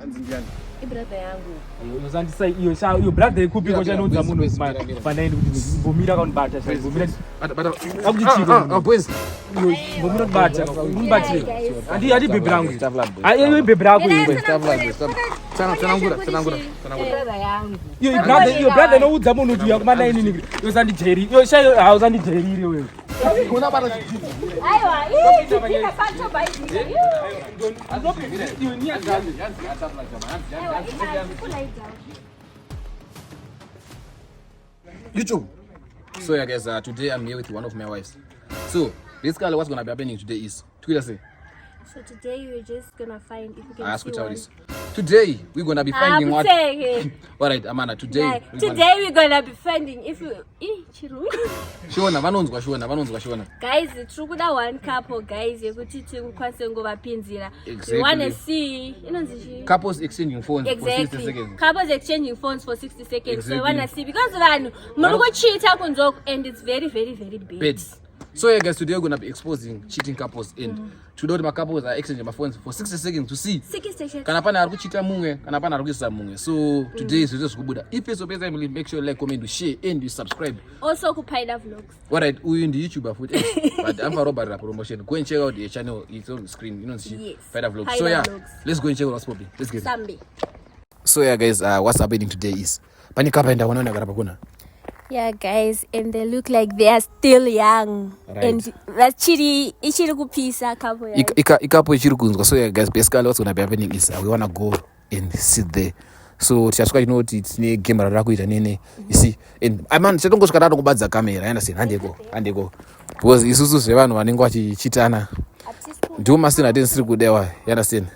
Hanzi ndiani? Ibrother yangu. Usandisa iyo sha iyo brother ikupi ko chanoudza munhu panaini kuti mbomira kaunibata sha mbomira. Bata bata. Akuti chiko. Ah, ah, boys. Iyo mbomira kubata. Unibatire. Handi handi bhebhi rangu. Stop boys. Ah iyo bhebhi rako iwe. Stop boys. Stop. Tsana tsanangura tsanangura tsanangura. Brother yangu. Iyo brother iyo brother inoudza munhu kuti uya kuma 9 nini. Iyo usandijeri. Iyo sha iyo ha usandijerire wewe. Unabata chidhina. Aiwa, ii chidhina pacho baidhina. Iyo ni Aiwa, ii YouTube. So yeah guys, today I'm here with one of my wives. So basically what's gonna be happening today is Twitter say So today we're just gonna find if we can I ask see you one. this. Today we're gonna be finding what Akuteke. All right, Amanda, today Like, we're gonna- today we're gonna be finding if we Ih, chirungu. Shona vanonzwa Shona vanonzwa Shona. Guys, tiri kuda one couple guys yekuti tikukwanise ngovapinzira. Exactly. We wanna see inonzi chii? Couples exchanging phones for 60 Exactly. seconds. Couples exchanging phones for 60 seconds. So we Exactly. wanna see because vanhu muri kucheata kunzoko and it's very very very bad. Bed. So yeah guys, today we're gonna be exposing cheating couples and today my couples are exchanging my phones for 60 seconds to see 60 seconds. kana pane ari kuchita mumwe kana pane ari kuisa mumwe. So today zvese zviri kubuda. If it's okay, make sure you like, comment, share and you subscribe. Also kuPaida Vlogs. Alright, uyu ndi YouTuber futi but I'm for promotion. Go and check out the channel, it's on the screen. You know, Yes. Paida Vlogs. Paida So yeah, Vlogs. let's go and check out what's popping. Let's get it. Sambi. So yeah guys, what's happening today is pane kapa ndaona ndagara pakona. Yeah guys, and they look like they are still young. Right. And vachiri ichiri kupisa couple yacho. Ikapo ichiri kunzwa. So yeah guys, basically what's gonna be happening is we wanna go and sit there. So tichasvika tinoti tine game rarira kuita nene. You see, and I man chatongosvika tatongobadza camera, you understand? Handeko, handeko. Because isusu zvevanhu vanenge vachichitana ndiwo masina atisiri kudewa, you understand?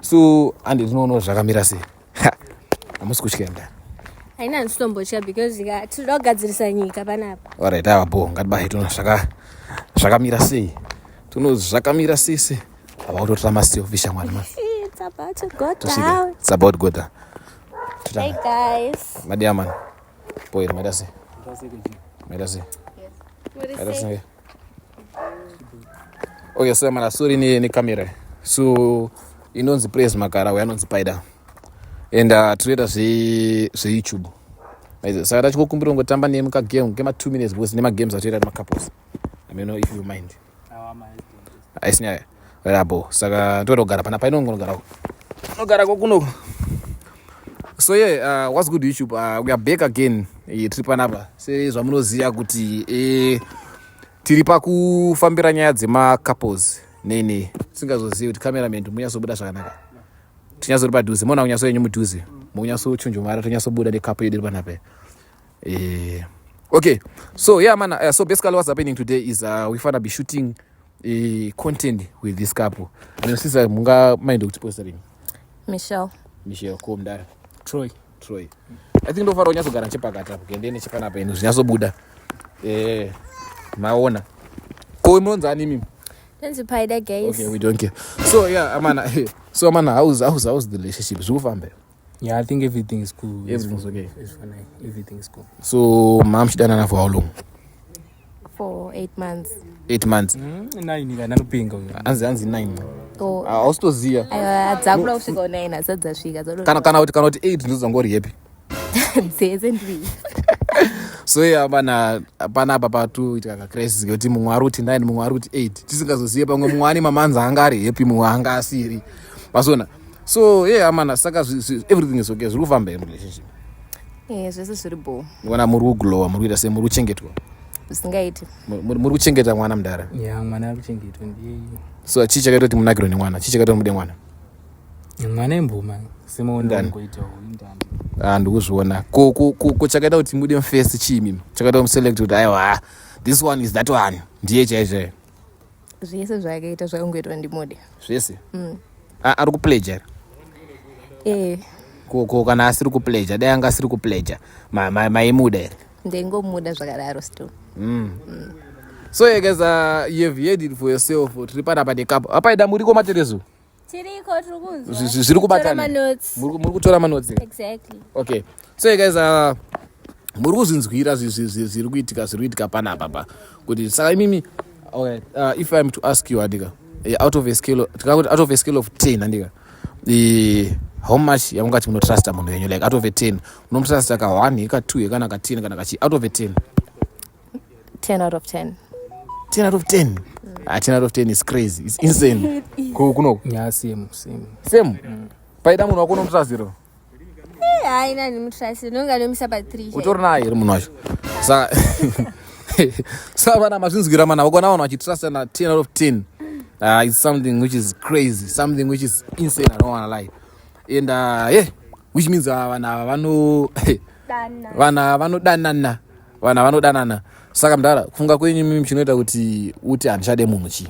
So hande tinoona zvakamira sei. Ha, hamusi kutya mdara. Haina handitombotya because tinoda kugadzirisa nyika panapa. Alright, aiwa bo ngatibaye toona zvakamira sei. Toona zvakamira sei sei. Ava kutotora maselfie shamwari man. It's about to go Tosvika. down. It's about to go down. Hey guys. Madia man. Boy, maida sei. Maida sei. Maida sei. Okay, so mana sorry ne camera. So inonzi Praise Makara, uyo anonzi Paida. And tinoita zve YouTube. Maize, saka tachikokumbira kungotamba nemi ka game kema 2 minutes because nema games atoita nema couples. I mean, if you mind. Haisi nyaya. Rabo, saka ndoda kugara pana painongonogara. Nogara kokuno. So yeah, what's good YouTube? We are back again. Tiri panapa. Sezvamunoziva kuti tiri pakufambira nyaya dzema couples nene. Tisingazozivi kuti cameraman munyatsobuda zvakanaka. Tinyatsori padhuze, mona kunyatso yenyu mudhuze. Munyatsochunjumara tonyatsobuda necouple yedu iri panapa. Okay, so yeah man, so basically what's happening today is we finna be shooting content with this couple. And sisa munga mind kuti posta rini? Michelle. Michelle ko mdara. Troy. Troy. I think ndofara kunyatsogara nechepakati apo kuende nechepanapa ino zvinyatsobuda. Maona. Ko munonzi ani mimi? Tonzi Paida guys. Okay, we don't care. So yeah, Amana, so Amana, how's the relationship? Zviri kufamba? Yeah, I think everything is cool. Everything's okay. It's fine. Everything is cool. So mamuchidanana for how long? For 8 months. 8 months. 9 kana anopinga uyo. Anzi 9. Oh. Hausitoziya. Aiwa, dzakuda kusvika 9 asati dzasvika. Kana kuti 8 ndozangori happy. Dzese ndiri. So yeah, bana panapa patuitika ka crisis ngekuti mumwe ari kuti 9 mumwe ari kuti 8. Tisingazoziye pamwe mumwe ane mamanzi anga ari happy mumwe anga asiri. Masona. So yeah, amana saka everything is okay. Zviri kufamba here relationship? Zvese zviri bo. Ndikuona muri kuglowa, muri kuita sei, muri kuchengetwa. Zvisingaiti. Muri kuchengeta mwana mudhara. Yeah, mwana ari kuchengetwa ndiye. So chii chakaita kuti munakirwe nemwana? Chii chakaita kuti mude mwana? Mwana imbuma. Simaona Ndani. ngoitawo indani. Ah, ndikuzviona. Ko chakaita kuti mude mufesi chii mimi? Chakaita kuti muselect kuti aiwa, this one is that one. Ndiye chaicho. Zvese zvakaita zvakangoitwa ndimude. Zvese? Ari kupledge here? Ko kana asiri kupledge, dai anga asiri kupledge, maimuda here? Ndingomuda zvakadaro still. So yeah guys, you have heard it for yourself. Tiri panapa nekapo. Apaida muriko materezo? Tiriko tiri kunzwa. Zviri kubatana. Kutora manotes. Muri kutora manotes. Exactly. Okay. So yeah guys, muri kuzvinzwira zviri kuitika zviri kuitika panapa pa. Kuti saka imimi okay, if I'm to ask you andika, out of a scale out of a scale of 10 andika. How much yamungati munotrusta munhu wenyu, like out of a 10? Unomutrusta ka 1, ka 2, kana ka 10, kana kachi, out of a 10? 10 out of 10. 10 out of 10? Ah, 10 out of 10 is crazy, it's insane. Kunoko? Yeah, same same. Same. Paida, munhu wako unomutrustiro? Hayi, nani mutrust, ndinonga ndomisa pa3. Utori naye here munhu wacho? Saka vana mazvinzwira mana, vakaona vanhu vachitrusta na 10 out of 10, it's something which is crazy, something which is insane, I don't wanna lie. And yeah, which means vanhu ava vano vanhu ava vanodanana, vanhu ava vanodanana. Saka mudhara, kufunga kwenyu mimi, chinoita kuti uti handichade munhu chii?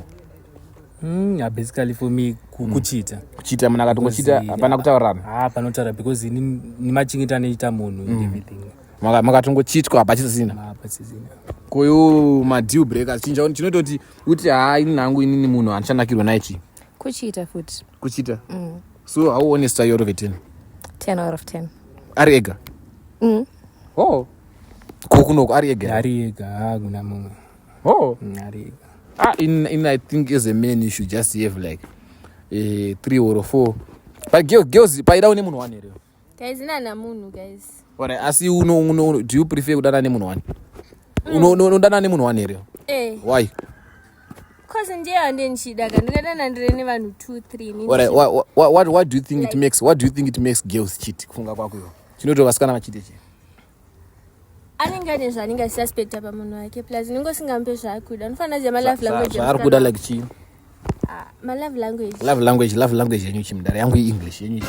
Yeah, basically for me kuchita. Kuchita, munhu akatongochita, hapana kutaurirana? Ah, panotaura, because ini nemachengeta anoita munhu and everything. Makatongochitwa, hapachisina. Hapasisina. Koyo madeal breakers, chinja chinoita kuti uti, haa, ini nangu inini munhu handichanakirwa naye, chii? Kuchita futi. Kuchita. So how honest are you out of a 10? 10 out of 10. Ari ega? Oh, kokunoko ari ega? Ari ega, hakuna mumwe. Oh. Ari ega. Ah, in I think as a man you should just have like three or four. But girls, paida une munhu one here? Guys, inana munhu, guys. Alright, asi uno do you prefer kudana nemunhu one? Unodana nemunhu one here? Eh. Why? 'Cause ndiye wande ndichida ka, ndingadana ndire nevanhu 2 3. Alright, what do you think it Like- makes, what do you think it makes girls cheat? Kufunga kwako iwe, chinoita vasikana vachite chii? Anenge ane zvaanenge achisuspecta pamunhu wake, plus unenge usingamupe zvaakuda. Unofanira ziva malove language. Zvaari kuda like chii? Malove language. Love language, love language yenyu chimudara? Yangu iEnglish, yenyu chii?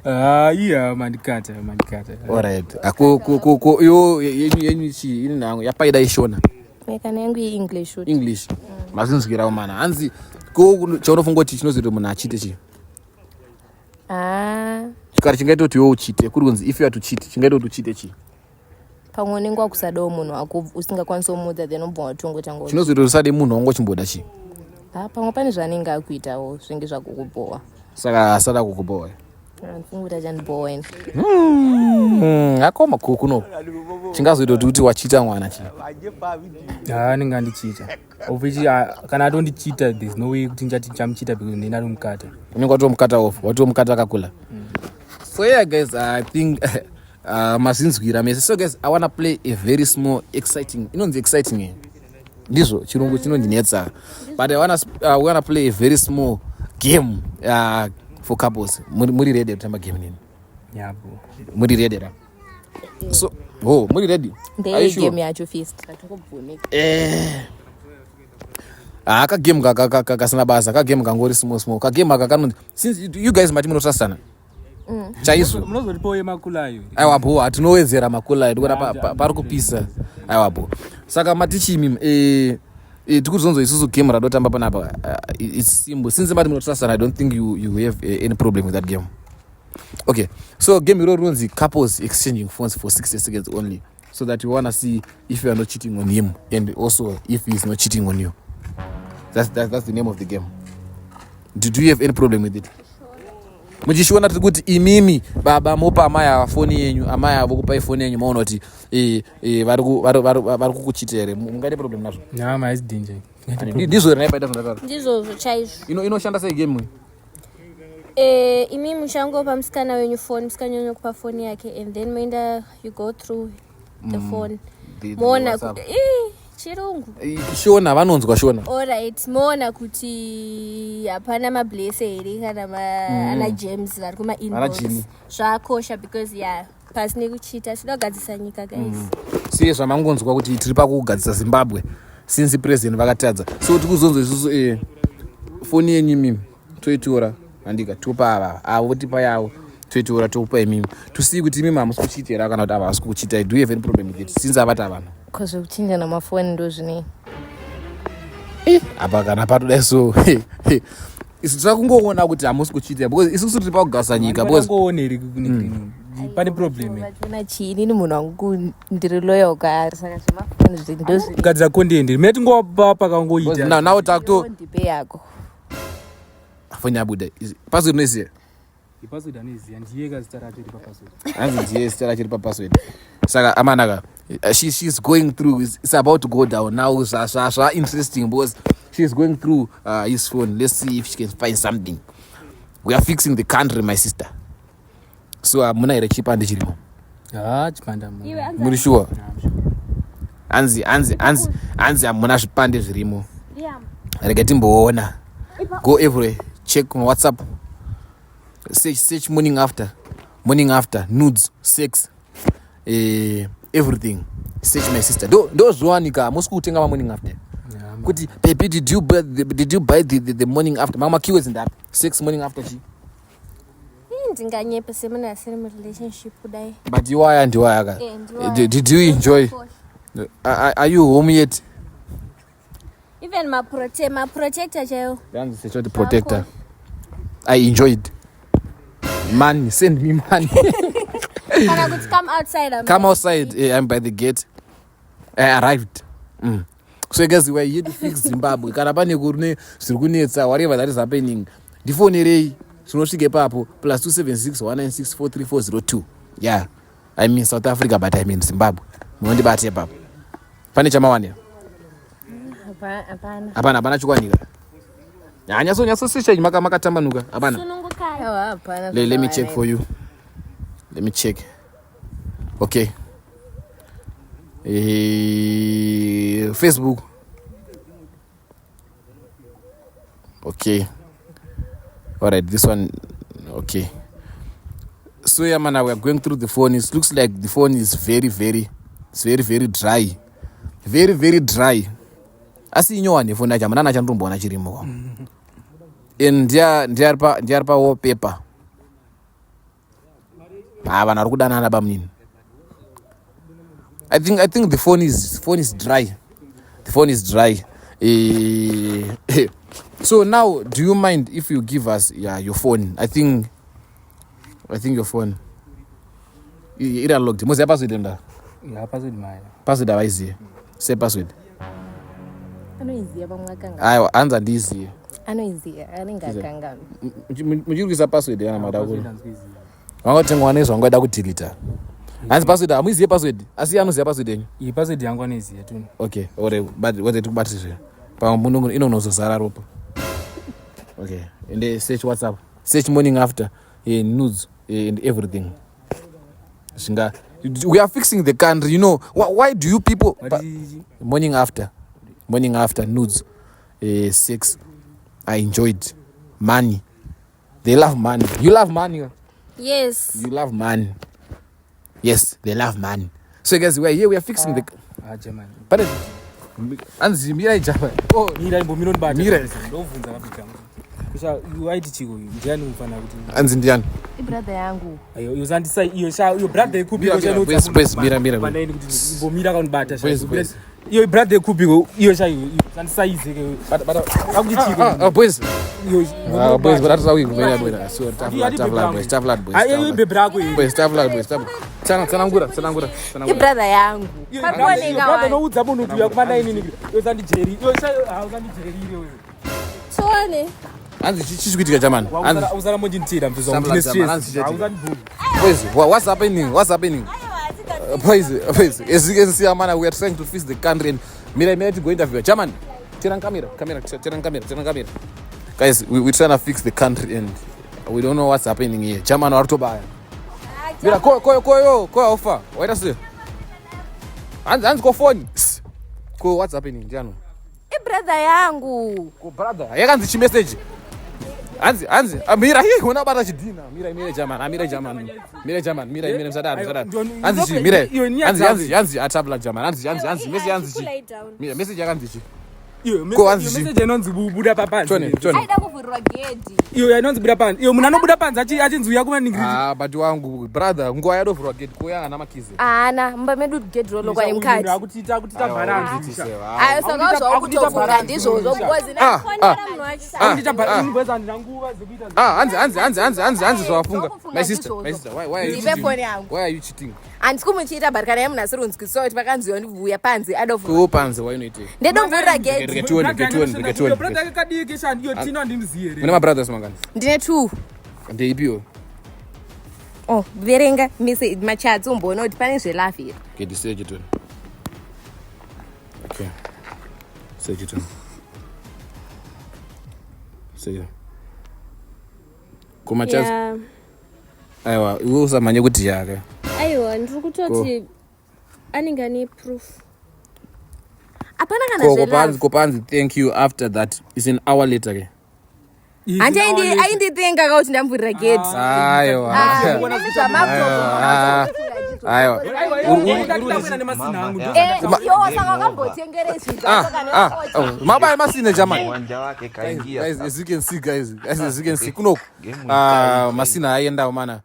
Ah, iya, mandikata, mandikata. Alright. Ah, ko yo yenyu chii? Ini nangu yapaida ishona. Kana yangu iEnglish futi. English, mazinzwirawo mana. Hanzi ko chaunofunga kuti chinozoita munhu achite chii? Ah. Chikari chingaita kuti iwe uchite, kuri kunzi if you are to cheat, chingaita kuti uchite chii? Pamwe unenge wakusadawo munhu wako, usingakwanisi kumuudza, then ubva watongotanga. Chinozoita kuti usade munhu wangu uchimboda chii? Ah, pamwe pane zvaanenge akuitawo zvinenge zvakukubhowa. Saka asada kukubowa? Handifungi kuti achandibowa ini. Akoma kuno, chingazoita kuti uti wachiita mwana chii? Ah, anenge andichita, of which, ah, kana atondichita, there's no way kuti ndichati ndichamuchita, because ndini atomukata. Unenge watomukata off, watomukata kakula. So yeah guys, I think mazinzwira mese. So guys, I wanna play a very small exciting, inonzi exciting, eh? Ndizvo, chirungu chinondinetsa, but we wanna play a very small game for couples. Muri ready kutamba game nini? Yapo. Muri ready ra? So, oh, muri ready? Are you sure? Ndeye game yacho first, atingobvumika. Eh. Ah, kagame kasina basa, kagame kangori small small. Kagame aka kanonzi, since you guys mati munotrustana chaizvo. Munozotipawo yemakulayo? Aiwa bo, hatinowedzera makula, ndikuona pari kupisa. Aiwa bo, saka matichimi tikuzonzo isusu game radotamba panapa, it's simple. Since mati munotrustana, I don't think you have any problem with that game. Okay, so game iro rinonzi couples exchanging phones for 60 seconds only, so that you wanna see if you are not cheating on him and also if he is not cheating on you. That's the name of the game. Do you have any problem with it? Muchishiona, tiri kuti imimi baba mopa amai ava foni yenyu, amai avo kupai foni yenyu, maona kuti vari kukuchita here? Mungaite problem nazvo? Nama haisi danger. Ndizvo here naipaita zvandataura? Ndizvozvo chaizvo. Inoshanda sei game iyi? Imi muchangopa musikana wenyu foni, musikana wenyu kupa foni yake, and then moenda, you go through the phone. The Moona WhatsApp. Chirungu. Shona, vanonzwa Shona. Alright, moona kuti hapana mablese here, kana ana James vari Ana kumainbox. Jimmy. Zvakosha because, yeah, pasi nekuchita, tinoda kugadzisa nyika, guys. Siye zvamangonzwa kuti tiri pakugadzisa Zimbabwe since president vakatadza. So tikuzonzwa isusu foni yenyu imimi toitora, handika? Topa ava, avo votipa yavo, toitora, tokupa imimi, tosii kuti imimi hamusi kuchita here, kana kuti ava havasi kukuchitai. Do you have any problem with it, since avati avana? Ko zvekuchinjana mafoni ndo zvinei? Apa kana patodai, so isu tira kungoona kuti hamusi kuchita, because isusu tiri pakugadzisa nyika, because Ngoone iri, pane problem here? Vachiona chii? Inini munhu wangu ndiri loyal kwaari, saka zvemafoni ndozvine. Kugadzira content, mine tingova pakangoita. Now takuto Ndipe yako. Foni yabuda. Password unoiziva? Ipassword anoiziva, ndiye kazita racho iri papassword. Hanzi ndiye zita racho iri papassword. Saka amanaka, she's going through, it's about to go down now. Zva interesting because she's going through his phone. Let's see if she can find something. We are fixing the country, my sister. So hamuna here chipande chirimo? Ha, chipande hamuna. Iwe anzi Muri sure? Hanzi hanzi hanzi hanzi hamuna zvipande zvirimo. Liam. Rega timboona. Go everywhere. Check on WhatsApp. Search morning after. Morning after nudes, sex, everything. Search my sister. Ndo ndo zvowanika musi kutenga ma morning after. Kuti baby did you buy the, did you buy the morning after? Mama keywords ndapi? Sex, morning after chi. Ii, ndinganyepa semunhu asiri murelationship kudai. But iwaya ndiwaya ka. Eh, ndiwaya. Did you enjoy? Are you home yet? Even maprotector chaiwo. Yanzi sechoti protector. I enjoyed. Money, send me money. Kana kuti come outside. I'm Come outside. I'm by the gate. I arrived. So guys, we are here to fix Zimbabwe. Kana pane kune zviri kunetsa, whatever that is happening, ndifonerei tinosvika ipapo +276 196 43402. Yeah, I'm in South Africa but I'm in Zimbabwe. Munondibata ipapo. Pane chamawanira? Hapana. Hapana, hapana chikwanika. Nyatso nyatso search makatambanuka. Hapana. Sunungukai. Awa, hapana. Let me check for you. Let me check. Okay. Facebook. Okay. All right, this one. Okay. So yeah, man, we are going through the phone. It looks like the phone is very, very, it's very, very dry. Very, very dry. Asi inyowani phone yacho hamuna chandomboona chirimo. And ndiari pa wallpaper. Ah, vanhu vari kudanana bamunini. I think the phone is dry. The phone is dry. So now, do you mind if you give us your phone? I think your phone. Iri unlocked. Muziya password nda? Yeah, password maya. Password havaiziye. Say password. Anoiziya pamwe akanga. Aiwa, hanzi handiiziye. Anoiziya, anenge akanga. Muchiri kuisa password yana mada Password kuri. handisi kuiziya. Vangotenga nezvo vangoda kudelete. Hanzi password hamuiziye password. Asi anoziya password yenyu. Iyi password yangu anoiziya tu. Okay, ore but what tikubatizve. Pamwe muno inonozozara ropa. Okay, and then search WhatsApp. Search morning after, nudes, and everything. Zvinga we are fixing the country, you know. Why do you people What is it? Morning after. Morning after nudes, sex. I enjoyed money. They love money. You love money. Yes. You love money. Yes, they love money. So guys, we are here, we are fixing the German. But anzi mira German. Oh, mira imbo mira ndibata. Mira. Ndobvunza kabika. Kusha waiti chiko uyu ndiani ufana kuti Anzi ndiani? I brother yangu. Ayo yosandisa iyo sha iyo brother ikupi Mira, mira, boys, boys, mira, mira. Pandaini kuti imbomira kaundibata sha. Boys, boys. Iyo brother ikupi iyo sha iyo sandisaize ke. But Akuti chiko. Boys. Iyo Boys, but that's how we go. Boys. So tough lad, tough lad, boys, tough lad, boys. Ayo iyo bebe rako iyo. Boys, tough lad, boys, tough. Tsana tsanangura, tsanangura, I tsanangura. brother yangu. Iyo Pari brother kuoneka brother wani. noudza munhu kuti uya kumana inini. Iyo sandijeriri. Iyo sha usandijeriri wewe. Tione. Hanzi chichi kuitika chamani. Hanzi Usara monjinitira mfezo Samla ndine German, hanzi stress. chichati. Usandibhumi. Boys, what's happening? What's happening? Boys, boys, as you can see, man, we are trying to fix the country and mira, mira to go interview. German, turn camera, camera, turn camera, turn camera. Guys, we're trying to fix the country and we don't know what's happening here. German or Tobaya. Mira, ko ko ko yo, ko offer. Wait a second. Hands go phone. Ko what's happening, Jano? I brother yangu. Ko brother, yakanzi chi message. Hanzi, hanzi, mira, hii, unabata chidhina. Mira, mira, German, mira, German. Mira, German, mira, mira, msadaro, msadaro. Hanzi chi, mira. Hanzi, hanzi, hanzi, atabla German. Hanzi, hanzi, hanzi, message hanzi chi. Mira, message yakanzi chi. Iyo Ko hanzi chi. message inonzi buda papanze. Chone, chone. Aida kuvhurirwa gedhi. Iyo inonzi buda panze. Iyo munhu anobuda panze achinzi uya kumaningiriti. Ah, but wangu, brother, nguva yadovhurwa gate, ko yana makizi. Haana, mumba medu gedhi rolokwa nemukati. Akutiita akutiita balance. Ayo saka zvauri ndizvozvo because Ah, ah. Munhu wacho. Akutiita balance because handina nguva dzekuita. Ah, hanzi, hanzi, hanzi, hanzi, hanzi, hanzi zvawafunga. Zvawafunga My sister, ndizvozvo. my sister, why are you Ndipe cheating? phone yangu. Why are you cheating? Handisi kumuchiita but kana yemunhu asiri kunzwisisa kuti vakanzi uya panze adovhura. Ko panze why unoitei? Ndedovhurira gedhi. Rega tione, rega tione, rega tione. Brother yake kadiki shani iyo Tino handimuziyi here. Mune mabrothers mangani? Ndine 2. Ndeipiwo? Oh, verenga message machats umboona kuti pane zvelove here. Okay, this is it. Okay. Say it. Say it. Kumachas Yeah. Aiwa, iwe usamhanye kuti yake. Aiwa, ndiri kutoti anenge ane proof. Hapana kana Ko zvelove. kopanzi kopanzi thank you after that. It's an hour later ke. Hanti ainditenga ka kuti ndamvurira gate. Aiwa. Inini zvamakuto. Aiwa. Yo, saka wakambotengerei zvinhu Ah, zvacho kana ah, oh, mabaya masine jamani. Uwanja wake kaingia. Guys, as you can see, guys, as you can see, kunoku Game ah, masina aendawo mana.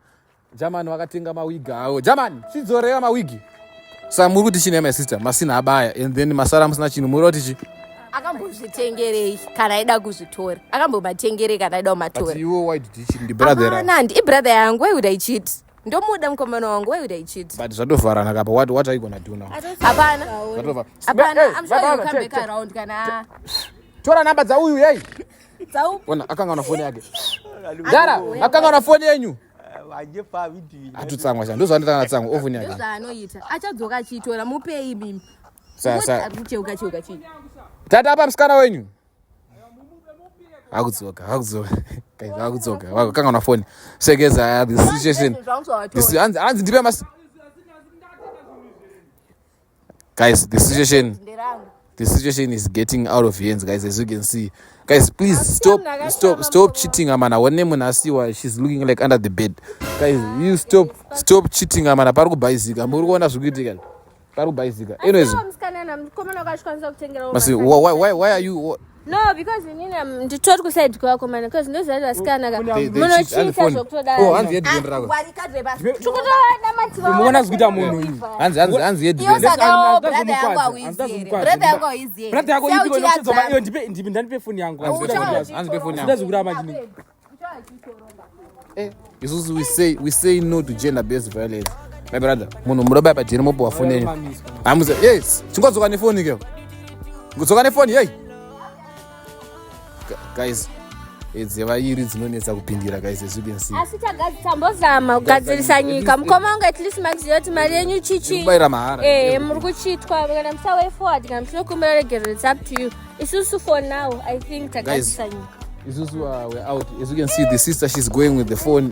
German vakatenga mawigi awo. German, chidzorera mawigi. Sa muri kuti chine my sister, masina abaya and then masara musina chinhu muri kuti chi. Akambozvitengerei kana aida kuzvitora? Akambomatengerei kana aida But kumatora? you, why did you cheat? Ndi brother rako. Hapana, ibrother yangu. Why would I cheat? Ndomuda mukomana wangu. Why would I cheat? But zvatovharana kapa. What are you gonna do now? Hapana. Zvatovhara. Hapana. Hey, I'm sure baba, you'll come check, back check. around kana Tora namba dzauyu yei. Dzau. Ona akanga na foni yake. Dara, akanga na foni yenyu. Atutsamwa cha. Ndozvanditanga natsamwa ofoni yake. Ndozvaanoita, achadzoka achiitora. Mupei mimi. Sa sa Ari kucheuka cheuka chii? Tata apa musikana wenyu. Akudzoka, akudzoka. Guys, akudzoka. Akanga na foni. Sekeza the situation. This hanzi hanzi ndipe mas. Guys, the situation Nderangu. The situation is getting out of hands, guys, as you can see. Guys, please stop, stop, stop cheating, amana. One munhu asiwa, she's looking like under the bed. Guys, you stop, stop cheating, amana. Pari kubhaizika, muri kuona zviri kuitika, pari kubhaizika. Anyways, Musikana namukomana wakachikwanisa kutengerawo. Masi, why are you No, because inini nditori kuside kwevakomana because ndoziva kuti vasikana ka They cheat, hanzi munochiita phone. Oh, zvokutodaro. hanzi headband rako. Muona zvikuita munhu uyu. Hanzi hanzi hanzi Iyo headband. saka Hanzi brother yangu hanzi hauiziere. hanzi Brother yangu hauiziere. Brother yako Siya ipi uchiradza. iyo? Ndipe, ndandipe foni yangu. Hanzi pe phone yangu. Handina zvekuramba chini. Isusu we say no to gender based violence. My brother, munhu murobaya pajeri, mopiwa foni yenyu. Hamuze, yes, chingodzoka nefoni ke. Ngodzoka nefoni, hey. Guys, idzi vairi dzinonetsa kupindira, guys, as you can see. Asi tambozama kugadzirisa nyika. Mukoma wangu, at least makuziva kuti mari yenyu chichi. Kubayira mahara. Muri kuchitwa kana musa way forward, kana muchinokumbira regerero, it's up to you. Isusu for now, I think tagadzirisa nyika. Isusu, we're out. As you can see, the sister, she's going with the phone.